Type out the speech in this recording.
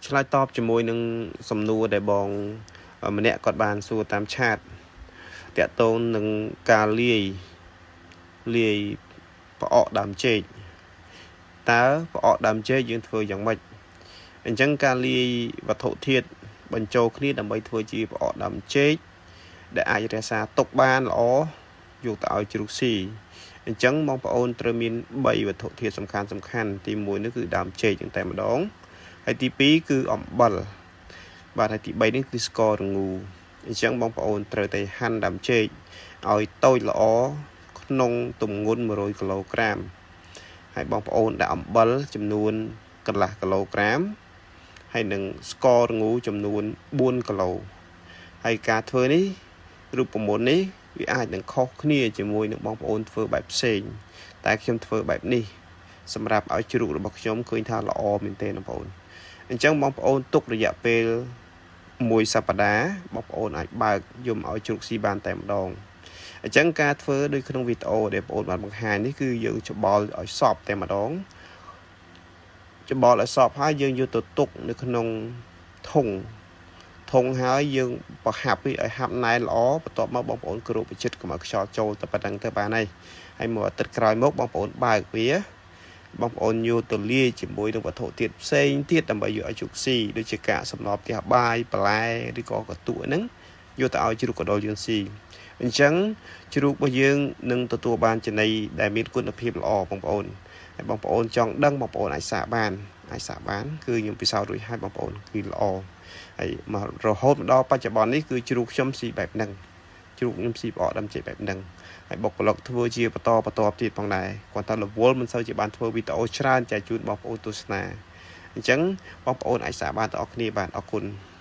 ឆ្លើយតបជាមួយនឹងសំណួរដែលបងម្នាក់គាត់បានសួរតាមឆាតតាក់ទងនឹងការលាយលាយផ្អកដើមចេកតើផ្អកដើមចេកយើងធ្វើយ៉ាងម៉េចអញ្ចឹងការលាយវត្ថុធាតុបញ្ចូលគ្នាដើម្បីធ្វើជាផ្អកដើមចេកដែលអាចរក្សាទុកបានល្អយកទៅឲ្យជ្រូកស៊ីអញ្ចឹងបងប្អូនត្រូវមាន3វត្ថុធាតុសំខាន់សំខាន់ទី1នេះគឺដើមចេកទាំងតែម្ដងហើយទី2គឺអំបិលបាទហើយទី3នេះគឺស្កររងូអញ្ចឹងបងប្អូនត្រូវតែហាន់ដើមចេកឲ្យតូចល្អក្នុងទម្ងន់100គីឡូក្រាមហើយបងប្អូនដាក់អំបិលចំនួនកន្លះគីឡូក្រាមហើយនឹងស្កររងូចំនួន4គីឡូហើយការធ្វើនេះរូបមន្តនេះវាអាចនឹងខុសគ្នាជាមួយនឹងបងប្អូនធ្វើបែបផ្សេងតែខ្ញុំធ្វើបែបនេះសម្រាប់ឲ្យជ្រូករបស់ខ្ញុំឃើញថាល្អមែនទែនបងប្អូនអញ្ចឹងបងប្អូនទុករយៈពេលមួយសប្តាហ៍បងប្អូនអាចបើកយំឲ្យជ្រូកស៊ីបានតែម្ដងអញ្ចឹងការធ្វើដូចក្នុងវីដេអូដែលបងប្អូនបានបង្ហាញនេះគឺយើងច្បល់ឲ្យសព្វតែម្ដងច្បល់ឲ្យសព្វហើយយើងយកទៅទុកនៅក្នុងធុងធុងហើយយើងប្រហាប់វាឲ្យហាប់ណែនល្អបន្ទាប់មកបងប្អូនគ្របវិចិត្រកុំឲ្យខ្យល់ចូលតែប៉ុណ្្នឹងទៅបានហើយហើយមួយអាទិត្យក្រោយមកបងប្អូនបើកវាបងប្អូនយកទៅលាយជាមួយនឹងវត្ថុធាតុផ្សេងទៀតដើម្បីយកឲ្យជ្រូកស៊ីដូចជាកាកសំណល់ផ្ទះបាយបន្លែឬក៏កន្ទក់ហ្នឹងយកទៅឲ្យជ្រូកកណ្ដុរយើងស៊ីអញ្ចឹងជ្រូករបស់យើងនឹងទទួលបានចំណីដែលមានគុណភាពល្អបងប្អូនហើយបងប្អូនចង់ដឹងបងប្អូនអាចសាកបានអាចសាកបានគឺខ្ញុំពិសោធន៍រួចហើយបងប្អូនគឺល្អហើយមករហូតមកដល់បច្ចុប្បន្ននេះគឺជ្រូកខ្ញុំស៊ីបែបហ្នឹងជ្រូកខ្ញុំស៊ីផ្អកដើមចេកបែបហ្នឹងហើយបុគ្គលិកធ្វើជាបន្តបន្តទៀតផងដែរគាត់ថារវល់មិនសូវជាបានធ្វើវីដេអូច្រើនចែកជូនបងប្អូនទស្សនាអញ្ចឹងបងប្អូនអាចសាកបានទាំងអស់គ្នាបាទអរគុណ។